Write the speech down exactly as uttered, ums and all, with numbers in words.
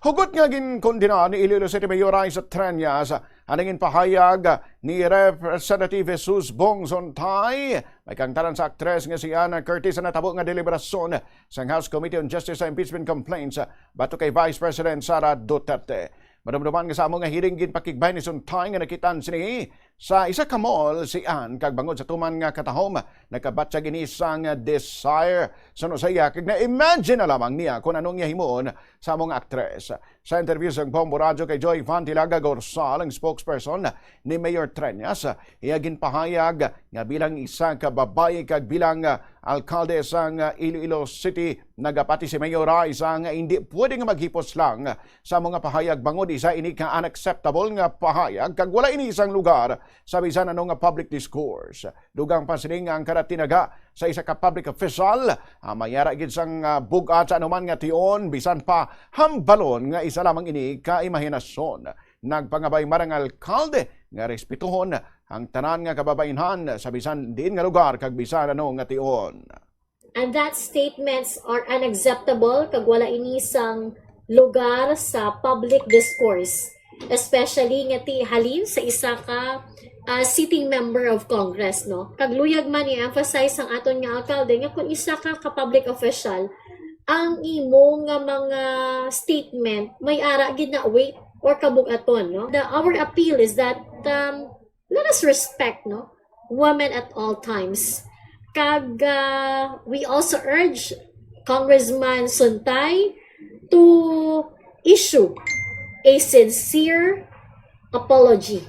Hugot nga ginkondena ni Iloilo City Mayor Raisa Treñas ang nangin pahayag ni Representative Jesus Bong Zontay, may kangtaran sa aktres nga si Ann Curtis sa natabo nga deliberasyon sang House Committee on Justice sa impeachment complaints batok kay Vice President Sara Duterte. Madumduman nga sa amo nga hearing, ginpakigbay ni Zontay nga nakitaan sini sa isa ka mall si Ann, kag bangod sa tuman nga katahom, nakabatyag ini sang desire sa nusa iya, kag na-imagine na lamang niya kung ano ang iya himuon sa amo nga aktres. Sa interview sang Bombo Radyo kay Joy Van Tilaga Gorsal, ang spokesperson ni Mayor Treñas, iya ginpahayag nga bilang isa ka babayi kag bilang, ah, alkalde sang, ah, Iloilo City, nagapati si Mayor Raisa nga hindi pwede nga maghipos lang sa mga pahayag bangod isa ini ka unacceptable nga pahayag kag wala ini sang lugar sa bisan ano nga public discourse. Dugang pa sini nga ang kada tinaga sa isa ka public official, ah, may ara gid sang, ah, bug-at sa anuman nga tion, bisan pa hambalon nga isa lamang ini ka imahinasyon. Nagpangabay man ang alkalde nga respetuhon ang tanan nga kababainhan sa bisan diin nga lugar kag bisan ano nga tion. And that statements are unacceptable kag wala ini sang lugar sa public discourse, especially nga ti halin sa isa ka, ah, sitting member of Congress, no? Kag luyag man i-emphasize sang aton nga alkalde nga kung isa ka ka public official, ang imo nga mga statement may ara gid na weight or kabug-aton, no? The, our appeal is that, um, let us respect, no, women at all times. Kag, uh, we also urge Congressman Zontay to issue a sincere apology